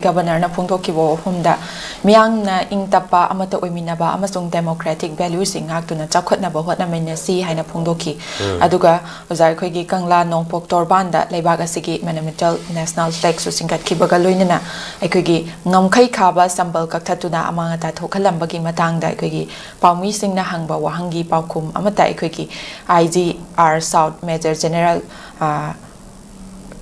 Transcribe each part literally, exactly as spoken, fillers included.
ꯒꯕꯔꯅꯔꯅ ꯐꯣꯡꯗꯣꯛꯈꯤꯕ ꯋꯥꯐꯝꯗ ꯃꯤꯌꯥꯝꯅ ꯏꯪ ꯇꯞꯄ, ꯑꯃꯠꯇ ꯑꯣꯏꯃꯤꯟꯅꯕ ꯑꯃꯁꯨꯡ democratic valueꯁꯤꯡ ꯉꯥꯛꯇꯨꯅ ꯆꯥꯎꯈꯠꯅꯕ ꯍꯣꯠꯅꯃꯤꯟꯅꯁꯤ ꯍꯥꯏꯅ ꯐꯣꯡꯗꯣꯛꯈꯤ꯫ ꯑꯗꯨꯒ ꯑꯣꯖꯥ, ꯑꯩꯈꯣꯏꯒꯤ ꯀꯪꯂꯥ ꯅꯣꯡꯄꯣꯛ ꯇꯣꯔꯕꯥꯟꯗ ꯂꯩꯕꯥꯛ ꯑꯁꯤꯒꯤ monumental national flagꯁꯨ ꯆꯤꯡꯈꯠꯈꯤꯕꯒ ꯂꯣꯏꯅꯅ ꯑꯩꯈꯣꯏꯒꯤ ꯉꯝꯈꯩ ꯈꯥꯕ ꯁꯝꯕꯜ ꯀꯛꯊꯠꯇꯨꯅ ꯑꯃꯥꯡ ꯑꯇꯥ ꯊꯣꯛꯍꯜꯂꯝꯕꯒꯤ ꯃꯇꯥꯡꯗ ꯑꯩꯈꯣꯏꯒꯤ ꯄꯥꯎꯃꯤꯁꯤꯡꯅ ꯍꯪꯕ ꯋꯥꯍꯪꯒꯤ ꯄꯥꯎꯈꯨꯝ ꯑꯃꯠꯇ ꯑꯩꯈꯣꯏꯒꯤ I G R South Major General, ꯑ,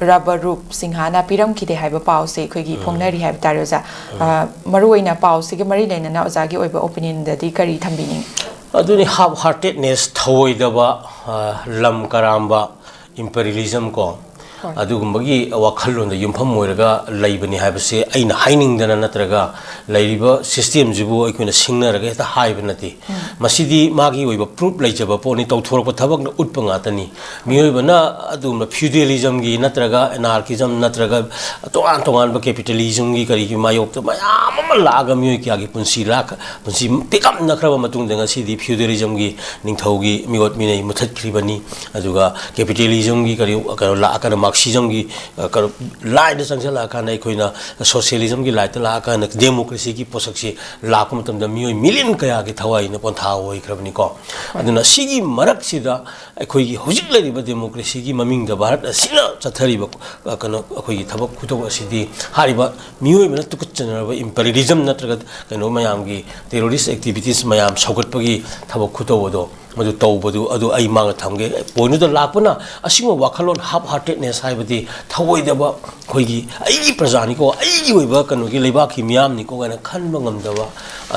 ꯔꯕꯔꯨꯞ ꯁꯤꯡꯍꯥꯅ ꯄꯤꯔꯝꯈꯤꯗꯦ ꯍꯥꯏꯕ ꯄꯥꯎꯁꯦ ꯑꯩꯈꯣꯏꯒꯤ ꯐꯣꯡꯅꯔꯤ ꯍꯥꯏꯕ ꯇꯥꯔꯦ ꯑꯣꯖꯥ꯫ ꯑ, ꯃꯔꯨꯑꯣꯏꯅ ꯄꯥꯎꯁꯤꯒ ꯃꯔꯤ ꯂꯩꯅꯅ ꯑꯣꯖꯥꯒꯤ ꯑꯣꯏꯕ opinionꯗꯗꯤ ꯀꯔꯤ ꯊꯝꯕꯤꯅꯤꯡꯉꯤ? ꯑꯗꯨꯅꯤ, half heartedness, ꯊꯧꯑꯣꯏꯗꯕ, ꯑ, ꯂꯝ ꯀꯔꯥꯝꯕ, imperialism ꯀꯣ, ꯍꯣꯏ꯫ ꯑꯗꯨꯒꯨꯝꯕꯒꯤ ꯋꯥꯈꯜꯂꯣꯟꯗ ꯌꯨꯝꯐꯝ ꯑꯣꯏꯔꯒ ꯂꯩꯕꯅꯤ ꯍꯥꯏꯕꯁꯦ ꯑꯩꯅ ꯍꯥꯏꯅꯤꯡꯗꯅ ꯅꯠꯇ꯭ꯔꯒ ꯂꯩꯔꯤꯕ systemꯁꯤꯕꯨ ꯑꯩꯈꯣꯏꯅ ꯁꯤꯡꯅꯔꯒ ꯍꯦꯛꯇ ꯍꯥꯏꯕ ꯅꯠꯇꯦ꯫ ꯃꯁꯤꯗꯤ ꯃꯥꯒꯤ ꯑꯣꯏꯕ proof ꯂꯩꯖꯕ ꯄꯣꯠꯅꯤ, ꯇꯧꯊꯣꯔꯛꯄ ꯊꯕꯛꯅ ꯎꯠꯄ ꯉꯥꯛꯇꯅꯤ꯫ ꯃꯤꯑꯣꯏꯕꯅ ꯑꯗꯨꯒꯨꯝꯕ feudalismꯒꯤ ꯅꯠꯇ꯭ꯔꯒ anarchism ꯅꯠꯇ꯭ꯔꯒ ꯇꯣꯉꯥꯟ ꯇꯣꯉꯥꯟꯕ capitalismꯒꯤ ꯀꯔꯤꯒꯤ ꯃꯥꯌꯣꯛꯇ ꯃꯌꯥꯝ ꯑꯃ ꯂꯥꯛꯑꯒ ꯃꯤꯑꯣꯏ ꯀꯌꯥꯒꯤ ꯄꯨꯟꯁꯤ ꯂꯥꯛ-, ꯄꯨꯟꯁꯤ ꯇꯦꯛꯀꯝꯅꯈ꯭ꯔꯕ ꯃꯇꯨꯡꯗ ꯉꯁꯤꯗꯤ feudalismꯒꯤ ꯅꯤꯡꯊꯧꯒꯤ ꯃꯤꯑꯣꯠ ꯃꯤꯅꯩ ꯃꯨꯊꯠꯈ꯭ꯔꯤꯕꯅꯤ꯫ ꯑꯗꯨꯒ capitalismꯒꯤ ꯀꯔꯤ, ꯀꯩꯅꯣ ꯂꯥꯛꯑꯀꯥꯟꯗ Marxismꯒꯤ, ꯑ, ꯀꯩꯅꯣ line ꯆꯪꯁꯤꯜꯂꯛꯑꯀꯥꯟꯗ ꯑꯩꯈꯣꯏꯅ socialismꯒꯤ lineꯇ ꯂꯥꯛꯑꯀꯥꯟꯗ democracyꯒꯤ ꯄꯣꯠꯁꯛꯁꯤ ꯂꯥꯛꯄ ꯃꯇꯝꯗ ꯃꯤꯑꯣꯏ million ꯀꯌꯥꯒꯤ ꯊꯋꯥꯏꯅ ꯄꯣꯟꯊꯥ ꯑꯣꯏꯈ꯭ꯔꯕꯅꯤꯀꯣ꯫ ꯑꯗꯨꯅ ꯁꯤꯒꯤ ꯃꯔꯛꯁꯤꯗ ꯑꯩꯈꯣꯏꯒꯤ ꯍꯧꯖꯤꯛ ꯂꯩꯔꯤꯕ democracyꯒꯤ ꯃꯃꯤꯡꯗ ꯚꯥꯔꯠ ꯑꯁꯤꯅ ꯆꯠꯊꯔꯤꯕ, ꯑ, ꯀꯩꯅꯣ, ꯑꯩꯈꯣꯏꯒꯤ ꯊꯕꯛ ꯈꯨꯇꯧ ꯑꯁꯤꯗꯤ ꯍꯥꯏꯔꯤꯕ ꯃꯤꯑꯣꯏꯕꯅ ꯇꯨꯀꯠꯆꯅꯔꯕ imperialism ꯅꯠꯇ꯭ꯔꯒ ꯀꯩꯅꯣ ꯃꯌꯥꯝꯒꯤ terrorist activities ꯃꯌꯥꯝ ꯁꯧꯒꯠꯄꯒꯤ ꯊꯕꯛ ꯈꯨꯇꯧ ꯑꯗꯣ ꯃꯗꯨ ꯇꯧꯕꯗꯨ, ꯑꯗꯨ ꯑꯩ ꯃꯥꯡꯗ ꯊꯝꯒꯦ꯫ Pointꯗꯨꯗ ꯂꯥꯛꯄꯅ ꯑꯁꯤꯒꯨꯝꯕ ꯋꯥꯈꯜꯂꯣꯟ, half heartedness ꯍꯥꯏꯕꯗꯤ ꯊꯧꯑꯣꯏꯗꯕ, ꯑꯩꯈꯣꯏꯒꯤ ꯑꯩꯒꯤ ꯄ꯭ꯔꯖꯥꯅꯤꯀꯣ, ꯑꯩꯒꯤ ꯑꯣꯏꯕ ꯀꯩꯅꯣꯒꯤ ꯂꯩꯕꯥꯛꯀꯤ ꯃꯤꯌꯥꯝꯅꯤꯀꯣ ꯀꯥꯏꯅ ꯈꯟꯕ ꯉꯝꯗꯕ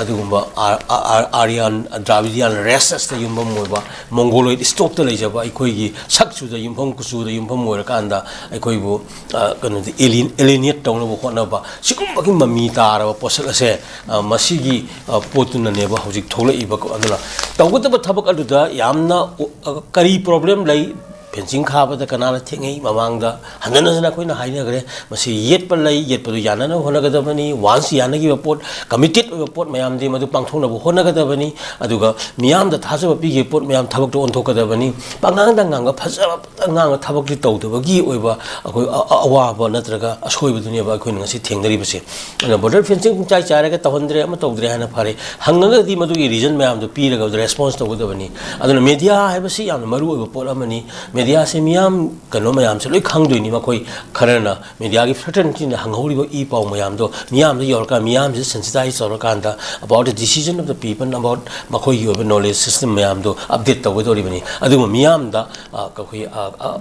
ꯑꯗꯨꯒꯨꯝꯕ ꯑꯥ-, ꯑꯥ-, ꯑꯥ-, Aryan, Dravidian races ꯇ ꯌꯨꯝꯐꯝ ꯑꯣꯏꯕ, Mongoloid stock ꯇ ꯂꯩꯖꯕ ꯑꯩꯈꯣꯏꯒꯤ ꯁꯛ ꯆꯨꯗ ꯌꯨꯝꯐꯝ, ꯀꯨꯆꯨꯗ ꯌꯨꯝꯐꯝ ꯑꯣꯏꯔꯀꯥꯟꯗ ꯑꯩꯈꯣꯏꯕꯨ, ꯑ, ꯀꯩꯅꯣꯗꯤ alien-, alienate ꯇꯧꯅꯕ ꯍꯣꯠꯅꯕ, ꯁꯤꯒꯨꯝꯕꯒꯤ ꯃꯃꯤ ꯇꯥꯔꯕ ꯄꯣꯠꯁꯛ ꯑꯁꯦ, ꯑ, ꯃꯁꯤꯒꯤ, ꯑ, ꯄꯣꯠꯇꯨꯅꯅꯦꯕ ꯍꯧꯖꯤꯛ ꯊꯣꯛꯂꯛꯏꯕ꯫ ꯑꯗꯨꯅ ꯇꯧꯒꯗꯕ ꯊꯕꯛ ꯑꯗꯨꯗ ꯌꯥꯝꯅ, ꯑ, ꯀꯔꯤ problem ꯂꯩ, ꯐꯦꯟꯁꯤꯡ ꯈꯥꯕꯗ ꯀꯅꯥꯅ ꯊꯦꯡꯉꯤ? ꯃꯃꯥꯡꯗ ꯍꯟꯖꯤꯟ ꯍꯟꯖꯤꯟ ꯑꯩꯈꯣꯏꯅ ꯍꯥꯏꯅꯈ꯭ꯔꯦ꯫ ꯃꯁꯤ ꯌꯦꯠꯄ ꯂꯩ, ꯌꯦꯠꯄꯗꯨ ꯌꯥꯅꯅꯕ ꯍꯣꯠꯅꯒꯗꯕꯅꯤ꯫ ꯋꯥꯟꯁ ꯌꯥꯅꯈꯤꯕ ꯄꯣꯠ, ꯀꯃꯤꯇꯦꯠ ꯑꯣꯏꯕ ꯄꯣꯠ ꯃꯌꯥꯝꯗꯤ ꯃꯗꯨ ꯄꯥꯡꯊꯣꯛꯅꯕ ꯍꯣꯠꯅꯒꯗꯕꯅꯤ꯫ ꯑꯗꯨꯒ ꯃꯤꯌꯥꯝꯗ ꯊꯥꯖꯕ ꯄꯤꯈꯤꯕ ꯄꯣꯠ ꯃꯌꯥꯝ ꯊꯕꯛꯇ ꯑꯣꯟꯊꯣꯛꯀꯗꯕꯅꯤ꯫ ꯄꯉꯥꯡꯗ ꯉꯥꯡꯕ, ꯐꯖꯕ ꯉꯥꯡꯕ ꯊꯕꯛꯇꯤ ꯇꯧꯗꯕꯒꯤ ꯑꯣꯏꯕ ꯑꯩꯈꯣꯏ ꯑ-, ꯑ-, ꯑꯋꯥꯕ ꯅꯠꯇ꯭ꯔꯒ ꯑꯁꯣꯏꯕꯗꯨꯅꯦꯕ ꯑꯩꯈꯣꯏꯅ ꯉꯁꯤ ꯊꯦꯡꯅꯔꯤꯕꯁꯦ꯫ ꯑꯗꯨꯅ ꯕꯣꯔꯗꯔ ꯐꯦꯟꯁꯤꯡ ꯄꯨꯡꯆꯥꯏ ꯆꯥꯏꯔꯒ ꯇꯧꯍꯟꯗ꯭ꯔꯦ, ꯑꯃ ꯇꯧꯗ꯭ꯔꯦ ꯍꯥꯏꯅ ꯐꯔꯦ, ꯍꯪꯉꯒꯗꯤ ꯃꯗꯨꯒꯤ ꯔꯤꯖꯟ ꯃꯌꯥꯝꯗꯣ ꯄꯤꯔꯒ ꯔꯦꯁꯄꯣꯟꯁ ꯇꯧꯒꯗꯕꯅꯤ꯫ ꯑꯗꯨꯅ ꯃꯦꯗꯤꯌꯥ ꯍꯥꯏꯕꯁꯤ ꯌꯥꯝꯅ ꯃꯔꯨ ꯑꯣꯏꯕ ꯄꯣꯠ ꯑꯃꯅꯤ꯫ ꯃꯦꯗꯤꯌꯥꯁꯦ ꯃꯤꯌꯥꯝ ꯀꯩꯅꯣ ꯃꯌꯥꯝꯁꯦ ꯂꯣꯏ ꯈꯪꯗꯣꯏꯅꯤ꯫ ꯃꯈꯣꯏ ꯈꯔꯅ ꯃꯦꯗꯤꯌꯥꯒꯤ ꯐ꯭ꯔꯟꯇꯤꯡꯅ ꯍꯪꯍꯧꯔꯤꯕ ꯏ ꯄꯥꯎ ꯃꯌꯥꯝꯗꯣ ꯃꯤꯌꯥꯝꯗ ꯌꯧꯔꯀꯥꯟꯗ, ꯃꯤꯌꯥꯝꯁꯤ ꯁꯦꯟꯁꯤꯇꯥꯏꯁ ꯇꯧꯔꯀꯥꯟꯗ about the decision of the people, about ꯃꯈꯣꯏꯒꯤ ꯑꯣꯏꯕ ꯅꯣꯂꯦꯖ ꯁꯤꯁꯇꯦꯝ ꯃꯌꯥꯝꯗꯣ ꯑꯞꯗꯦꯠ ꯇꯧꯒꯗꯧꯔꯤꯕꯅꯤ꯫ ꯑꯗꯨꯕꯨ ꯃꯤꯌꯥꯝꯗ, ꯑ, ꯑꯩꯈꯣꯏ, ꯑ, ꯑ,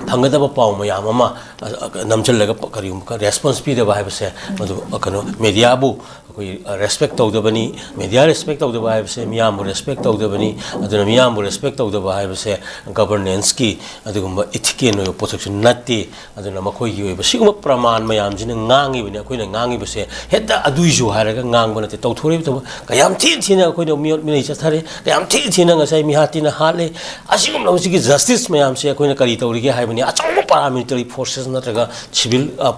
ꯐꯪꯒꯗꯕ ꯄꯥꯎ ꯃꯌꯥꯝ ꯑꯃ, ꯑ, ꯑ, ꯅꯝꯁꯤꯜꯂꯒ ꯄ-, ꯀꯔꯤꯒꯨꯝꯕ ꯔꯦꯁꯄꯣꯟꯁ ꯄꯤꯗꯕ ꯍꯥꯏꯕꯁꯦ ꯃꯗꯨ, ꯑ, ꯀꯩꯅꯣ, ꯃꯦꯗꯤꯌꯥꯕꯨ ꯑꯩꯈꯣꯏ, ꯑ, ꯔꯦꯁꯄꯦꯛ ꯇꯧꯗꯕꯅꯤ꯫ ꯃꯦꯗꯤꯌꯥ ꯔꯦꯁꯄꯦꯛ ꯇꯧꯗꯕ ꯍꯥꯏꯕꯁꯦ ꯃꯤꯌꯥꯝꯕꯨ ꯔꯦꯁꯄꯦꯛ ꯇꯧꯗꯕꯅꯤ꯫ ꯑꯗꯨꯅ ꯃꯤꯌꯥꯝꯕꯨ ꯔꯦꯁꯄꯦꯛ ꯇꯧꯗꯕ ꯍꯥꯏꯕꯁꯦ ꯒꯕꯔꯅꯦꯟꯁꯀꯤ ꯑꯗꯨꯒꯨꯝꯕ ꯏꯊꯤꯀꯦꯜ ꯑꯣꯏꯕ ꯄꯣꯠꯁꯛꯁꯨ ꯅꯠꯇꯦ꯫ ꯑꯗꯨꯅ ꯃꯈꯣꯏꯒꯤ ꯑꯣꯏꯕ ꯁꯤꯒꯨꯝꯕ ꯄ꯭ꯔꯃꯥꯟ ꯃꯌꯥꯝꯁꯤꯅ ꯉꯥꯡꯉꯤꯕꯅꯤ꯫ ꯑꯩꯈꯣꯏꯅ ꯉꯥꯡꯉꯤꯕꯁꯦ ꯍꯦꯛꯇ ꯑꯗꯨꯏꯁꯨ ꯍꯥꯏꯔꯒ ꯉꯥꯡꯕ ꯅꯠꯇꯦ꯫ ꯇꯧꯊꯣꯔꯛꯏꯕ ꯊꯕꯛ ꯀꯌꯥꯝ ꯊꯤ ꯊꯤꯅ ꯑꯩꯈꯣꯏꯅ ꯃꯤꯑꯣꯠ ꯃꯤꯅꯩ ꯆꯠꯊꯔꯦ, ꯀꯌꯥꯝ ꯊꯤ ꯊꯤꯅ ꯉꯁꯥꯏ ꯃꯤꯍꯥꯠꯇꯤꯅ ꯍꯥꯠꯂꯦ꯫ ꯑꯁꯤꯒꯨꯝꯂꯕ ꯁꯤꯒꯤ ꯖꯁꯇꯤꯁ ꯃꯌꯥꯝꯁꯦ ꯑꯩꯈꯣꯏꯅ ꯀꯔꯤ ꯇꯧꯔꯤꯒꯦ ꯍꯥꯏꯕꯅꯤ, ꯑꯆꯧꯕ ꯄꯥꯔꯥꯃꯤꯂꯤꯇꯔꯤ ꯐꯣꯔꯁꯦꯁ ꯅꯠꯇ꯭ꯔꯒ ꯁꯤꯚꯤꯜ, ꯑ,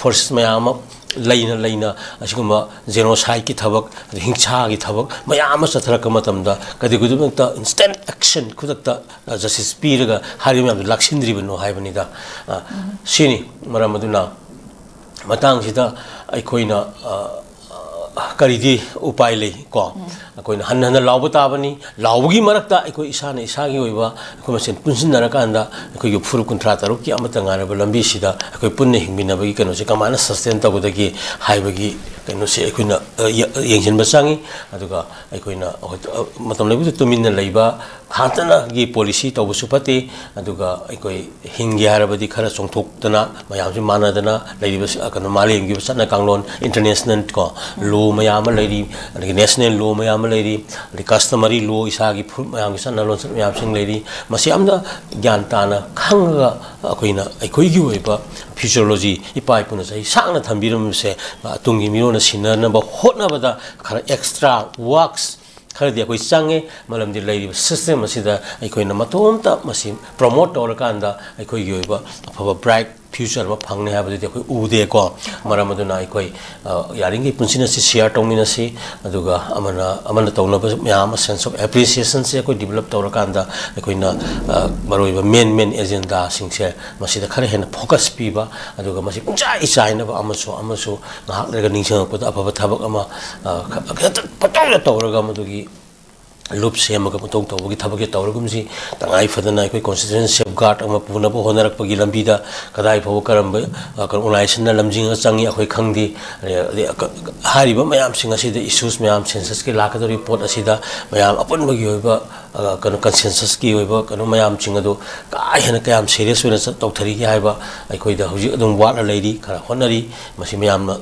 ꯐꯣꯔꯁꯦꯁ ꯃꯌꯥꯝ ꯑꯃ ꯂꯩꯅ ꯂꯩꯅ ꯑꯁꯤꯒꯨꯝꯕ ꯖꯦꯅꯣꯁꯥꯏꯠꯀꯤ ꯊꯕꯛ, ꯑꯗꯩ ꯍꯤꯡꯁꯥꯒꯤ ꯊꯕꯛ ꯃꯌꯥꯝ ꯑꯃ ꯆꯠꯊꯔꯛꯄ ꯃꯇꯝꯗ ꯀꯔꯤ ꯈꯨꯗꯤꯡꯃꯛꯇ ꯏꯟꯁꯇꯦꯟ ꯑꯦꯛꯁꯟ, ꯈꯨꯗꯛꯇ, ꯑ, ꯖꯁꯇꯤꯁ ꯄꯤꯔꯒ ꯍꯥꯏꯔꯤꯕ ꯃꯌꯥꯝꯗꯣ ꯂꯥꯛꯁꯤꯟꯗ꯭ꯔꯤꯕꯅꯣ ꯍꯥꯏꯕꯅꯤꯗ꯫ ꯑ, ꯁꯤꯅꯤ ꯃꯔꯝ ꯑꯗꯨꯅ ꯃꯇꯥꯡꯁꯤꯗ ꯑꯩꯈꯣꯏꯅ, ꯑ, ꯑ, ꯀꯔꯤꯗꯤ ꯎꯄꯥꯏ ꯂꯩ ꯀꯣ? ꯑꯩꯈꯣꯏꯅ ꯍꯟꯅ ꯍꯟꯅ ꯂꯥꯎꯕ ꯇꯥꯕꯅꯤ꯫ ꯂꯥꯎꯕꯒꯤ ꯃꯔꯛꯇ ꯑꯩꯈꯣꯏ ꯏꯁꯥꯅ ꯏꯁꯥꯒꯤ ꯑꯣꯏꯕ ꯑꯩꯈꯣꯏ ꯃꯁꯦꯟ ꯄꯨꯟꯁꯤꯟꯅꯔꯀꯥꯟꯗ ꯑꯩꯈꯣꯏꯒꯤ ꯐꯨꯔꯨꯞ ꯀꯨꯟꯊ꯭ꯔꯥ ꯇꯔꯨꯛꯀꯤ ꯑꯃꯠꯇ ꯉꯥꯏꯔꯕ ꯂꯝꯕꯤꯁꯤꯗ ꯑꯩꯈꯣꯏ ꯄꯨꯟꯅ ꯍꯤꯡꯃꯤꯟꯅꯕꯒꯤ ꯀꯩꯅꯣꯁꯦ ꯀꯃꯥꯏꯅ ꯁꯁꯇꯦꯟ ꯇꯧꯒꯗꯒꯦ ꯍꯥꯏꯕꯒꯤ ꯀꯩꯅꯣꯁꯦ ꯑꯩꯈꯣꯏꯅ, ꯑ, ꯌꯦ-, ꯌꯦꯡꯁꯤꯟꯕ ꯆꯪꯉꯤ꯫ ꯑꯗꯨꯒ ꯑꯩꯈꯣꯏꯅ ꯍꯧꯖꯤꯛ, ꯑ, ꯃꯇꯝ ꯂꯩꯕꯗ ꯇꯨꯃꯤꯟꯅ ꯂꯩꯕ, ꯍꯥꯟꯇꯅꯒꯤ ꯄꯣꯂꯤꯁꯤ ꯇꯧꯕꯁꯨ ꯐꯠꯇꯦ꯫ ꯑꯗꯨꯒ ꯑꯩꯈꯣꯏ ꯍꯤꯡꯒꯦ ꯍꯥꯏꯔꯕꯗꯤ ꯈꯔ ꯆꯣꯡꯊꯣꯛꯇꯅ, ꯃꯌꯥꯝꯁꯤ ꯃꯥꯟꯅꯗꯅ ꯂꯩꯔꯤꯕ ꯁꯤ-, ꯀꯩꯅꯣ, ꯃꯥꯂꯦꯝꯒꯤ ꯑꯣꯏꯕ ꯆꯠꯅ ꯀꯥꯡꯂꯣꯟ, ꯏꯟꯇꯔꯅꯦꯁꯅꯦꯜ ꯀꯣ, ꯂꯣ ꯃꯌꯥꯝ ꯑꯃ ꯂꯩꯔꯤ, ꯑꯗꯒꯤ ꯅꯦꯁꯅꯦꯜ ꯂꯣ ꯃꯌꯥꯝ ꯑꯃ ꯂꯩꯔꯤ, ꯑꯗꯩ ꯀꯁꯇꯃꯔꯤ ꯂꯣ, ꯏꯁꯥꯒꯤ ꯐꯨꯔꯨꯞ ꯃꯌꯥꯝꯒꯤ ꯆꯠꯅ ꯂꯣꯟꯆꯠ ꯃꯌꯥꯝꯁꯤꯡ ꯂꯩꯔꯤ꯫ ꯃꯁꯤ ꯌꯥꯝꯅ ꯒ꯭ꯌꯥꯟ ꯇꯥꯅ ꯈꯪꯉꯒ ꯑꯩꯈꯣꯏꯅ ꯑꯩꯈꯣꯏꯒꯤ ꯑꯣꯏꯕ ꯐ꯭ꯌꯨꯆꯔꯣꯂꯣꯖꯤ, ꯏꯄꯥ ꯏꯄꯨꯅ ꯆꯍꯤ ꯁꯥꯡꯅ ꯊꯝꯕꯤꯔꯝꯕꯁꯦ, ꯇꯨꯡꯒꯤ ꯃꯤꯔꯣꯟꯅ ꯁꯤꯟꯅꯅꯕ ꯍꯣꯠꯅꯕꯗ ꯈꯔ ꯑꯦꯛꯁꯇ꯭ꯔꯥ ꯋꯥꯛꯁ ꯈꯔꯗꯤ ꯑꯩꯈꯣꯏ ꯆꯪꯉꯦ꯫ ꯃꯔꯝꯗꯤ ꯂꯩꯔꯤꯕ system ꯑꯁꯤꯗ ꯑꯩꯈꯣꯏꯅ ꯃꯇꯣꯝꯇ ꯃꯁꯤ promote ꯇꯧꯔꯀꯥꯟꯗ ꯑꯩꯈꯣꯏꯒꯤ ꯑꯣꯏꯕ ꯑꯐꯕ bright future ꯑꯃ ꯐꯪꯅꯤ ꯍꯥꯏꯕꯗꯨꯗꯤ ꯑꯩꯈꯣꯏ ꯎꯗꯦꯀꯣ꯫ ꯃꯔꯝ ꯑꯗꯨꯅ ꯑꯩꯈꯣꯏ, ꯑ, ꯌꯥꯔꯤꯉꯩ ꯄꯨꯟꯁꯤꯟꯅꯁꯤ, share ꯇꯧꯃꯤꯟꯅꯁꯤ, ꯑꯗꯨꯒ ꯑꯃꯅ ꯑꯃꯅ ꯇꯧꯅꯕ ꯃꯌꯥꯝ ꯑꯃ sense of appreciationꯁꯦ ꯑꯩꯈꯣꯏ develop ꯇꯧꯔꯀꯥꯟꯗ ꯑꯩꯈꯣꯏꯅ, ꯑ, ꯃꯔꯨꯑꯣꯏꯕ main main agendaꯁꯤꯡꯁꯦ ꯃꯁꯤꯗ ꯈꯔ ꯍꯦꯟꯅ focus ꯄꯤꯕ, ꯑꯗꯨꯒ ꯃꯁꯤ ꯄꯨꯡꯆꯥꯏ ꯆꯥꯏꯅꯕ ꯑꯃꯁꯨ ꯑꯃꯁꯨ ꯉꯥꯏꯍꯥꯛ ꯂꯩꯔꯒ ꯅꯤꯡꯁꯤꯡꯉꯛꯄꯗ ꯑꯐꯕ ꯊꯕꯛ ꯑꯃ, ꯑ, ꯈ-, ꯈꯤꯇꯪ ꯄꯪꯇꯧꯗ ꯇꯧꯔꯒ ꯃꯗꯨꯒꯤ loop ꯁꯦꯝꯃꯒ ꯃꯇꯧ ꯇꯧꯕꯒꯤ ꯊꯕꯛꯁꯦ ꯇꯧꯔꯒꯨꯝꯁꯤ꯫ ꯇꯉꯥꯏ ꯐꯗꯅ ꯑꯩꯈꯣꯏ constitution safeguard ꯑꯃ ꯄꯨꯅꯕ ꯍꯣꯠꯅꯔꯛꯄꯒꯤ ꯂꯝꯕꯤꯗ ꯀꯗꯥꯏ ꯐꯥꯎꯕ ꯀꯔꯝꯕ, ꯑ, ꯀꯩꯅꯣ, organizationꯅ ꯂꯝꯖꯤꯡꯉ ꯆꯪꯉꯤ ꯑꯩꯈꯣꯏ ꯈꯪꯗꯦ꯫ ꯑꯗꯩ, ꯑꯗꯩ, ꯑ, ꯀ-, ꯀ-, ꯍꯥꯏꯔꯤꯕ ꯃꯌꯥꯝꯁꯤꯡ ꯑꯁꯤꯗ, issues ꯃꯌꯥꯝ, censusꯀꯤ ꯂꯥꯛꯀꯗꯧꯔꯤꯕ ꯄꯣꯠ ꯑꯁꯤꯗ ꯃꯌꯥꯝ ꯑꯄꯨꯟꯕꯒꯤ ꯑꯣꯏꯕ, ꯑ, ꯀꯩꯅꯣ, consensusꯀꯤ ꯑꯣꯏꯕ ꯀꯩꯅꯣ ꯃꯌꯥꯝꯁꯤꯡ ꯑꯗꯨ ꯀꯥ ꯍꯦꯟꯅ ꯀꯌꯥꯝ serious ꯑꯣꯏꯅ ꯆꯠ-, ꯇꯧꯊꯔꯤꯒꯦ ꯍꯥꯏꯕ ꯑꯩꯈꯣꯏꯗ ꯍꯧꯖꯤꯛ ꯑꯗꯨꯝ ꯋꯥꯠꯂ ꯂꯩꯔꯤ꯫ ꯈꯔ ꯍꯣꯠꯅꯔꯤ꯫ ꯃꯁꯤ ꯃꯌꯥꯝꯅ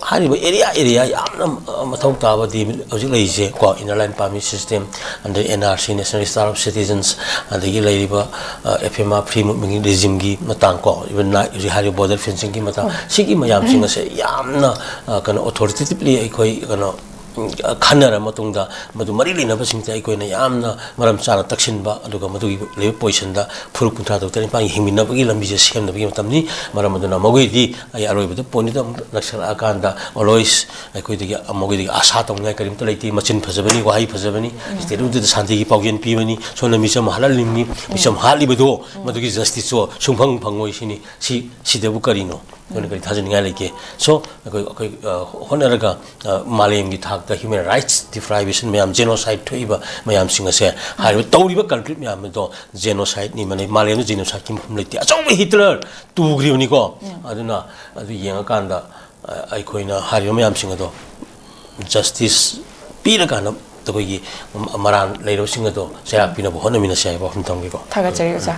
ꯍꯥꯏꯔꯤꯕ area area ꯌꯥꯝꯅ, ꯑ, ꯃꯊꯧ ꯇꯥꯕ ꯗꯤ ꯍꯧꯖꯤꯛ ꯂꯩꯔꯤꯁꯦ ꯀꯣ, Inner Line Permit System, ꯑꯗꯩ NRC, National Register of Citizens, ꯑꯗꯒꯤ ꯂꯩꯔꯤꯕ, ꯑ, FMR free movement regimeꯒꯤ ꯃꯇꯥꯡ ꯀꯣ, even ꯅꯥ-, ꯍꯧꯖꯤꯛ ꯍꯥꯏꯔꯤꯕ border fencingꯒꯤ ꯃꯇꯥꯡ, ꯁꯤꯒꯤ ꯃꯌꯥꯝꯁꯤꯡ ꯑꯁꯦ ꯌꯥꯝꯅ, ꯑ, ꯀꯩꯅꯣ, authoritatively ꯑꯩꯈꯣꯏ ꯀꯩꯅꯣ, ꯎꯝ, ꯈꯟꯅꯔ ꯃꯇꯨꯡꯗ ꯃꯗꯨ ꯃꯔꯤ ꯂꯩꯅꯕꯁꯤꯡꯁꯦ ꯑꯩꯈꯣꯏꯅ ꯌꯥꯝꯅ ꯃꯔꯝ ꯆꯥꯅ ꯇꯛꯁꯤꯟꯕ, ꯑꯗꯨꯒ ꯃꯗꯨꯒꯤ ꯂꯩꯕ positionꯗ ꯐꯨꯔꯨꯞ ꯀꯨꯟꯊ꯭ꯔꯥ ꯇꯔꯨꯛ ꯇꯔꯦꯠ ꯅꯤꯄꯥꯜꯒꯤ ꯍꯤꯡꯃꯤꯟꯅꯕꯒꯤ ꯂꯝꯕꯤꯁꯦ ꯁꯦꯝꯅꯕꯒꯤ ꯃꯇꯝꯅꯤ꯫ ꯃꯔꯝ ꯑꯗꯨꯅ ꯃꯈꯣꯏꯗꯤ ꯑꯩ ꯑꯔꯣꯏꯕꯗ pointꯗ ꯑꯃꯨꯛ ꯅꯛꯁꯜꯂꯛꯑꯀꯥꯟꯗ always ꯑꯩꯈꯣꯏꯗꯒꯤ, ꯃꯈꯣꯏꯗꯒꯤ ꯑꯥꯁꯥ ꯇꯧꯅꯤꯡꯉꯥꯏ ꯀꯔꯤꯝꯇ ꯂꯩꯇꯦ꯫ ꯃꯆꯤꯟ ꯐꯖꯕꯅꯤ, ꯋꯥꯍꯩ ꯐꯖꯕꯅꯤ, stateꯗꯨꯗ ꯁꯥꯟꯇꯤꯒꯤ ꯄꯥꯎꯖꯦꯜ ꯄꯤꯕꯅꯤ, ꯁꯣꯝꯗ ꯃꯤꯆꯝ ꯍꯥꯠꯍꯜꯂꯤꯕꯅꯤ, ꯃꯤꯆꯝ ꯍꯥꯠꯂꯤꯕꯗꯣ ꯃꯗꯨꯒꯤ justiceꯇꯣ ꯁꯨꯡꯐꯪ ꯐꯪꯉꯣꯏ ꯁꯤꯅꯤ꯫ ꯁꯤ, ꯁꯤꯗꯕꯨ ꯀꯔꯤꯅꯣ? ꯑꯩꯈꯣꯏꯅ ꯀꯔꯤ ꯊꯥꯖꯅꯤꯡꯉꯥꯏ ꯂꯩꯒꯦ? So, ꯑꯩꯈꯣꯏ, ꯑꯩꯈꯣꯏ, ꯑ, ꯍꯣꯠꯅꯔꯒ, ꯑ, ꯃꯥꯂꯦꯝꯒꯤ ꯊꯥꯛꯇ human rights deprivation ꯃꯌꯥꯝ, genocide ꯊꯣꯛꯏꯕ ꯃꯌꯥꯝꯁꯤꯡ ꯑꯁꯦ, ꯍꯥꯏꯔꯤꯕ ꯇꯧꯔꯤꯕ culprit ꯃꯌꯥꯝ ꯑꯗꯣ genocideꯅꯤ, ꯃꯥꯂꯦꯝ-, ꯃꯥꯂꯦꯝꯗ genocidekꯤ ꯃꯐꯝ ꯂꯩꯇꯦ꯫ ꯑꯆꯧꯕ Hitler ꯇꯨꯈ꯭ꯔꯤꯕꯅꯤꯀꯣ꯫ ꯑꯗꯨꯅ ꯑꯗꯨ ꯌꯦꯡꯉꯀꯥꯟꯗ, ꯑ, ꯑꯩꯈꯣꯏꯅ ꯍꯥꯏꯔꯤꯕ ꯃꯌꯥꯝꯁꯤꯡ ꯑꯗꯣ justice ꯄꯤꯔꯀꯥꯟꯗ ꯑꯩꯈꯣꯏꯒꯤ ꯃꯔꯥꯟ ꯂꯩꯔꯕꯁꯤꯡ ꯑꯗꯣ ꯆꯩꯔꯥꯛ ꯄꯤꯅꯕ ꯍꯣꯠꯅꯃꯤꯟꯅꯁꯤ ꯍꯥꯏꯕ ꯋꯥꯐꯝ ꯊꯝꯒꯦꯀꯣ꯫ ꯊꯥꯒꯠꯆꯔꯤ ꯑꯣꯖꯥ꯫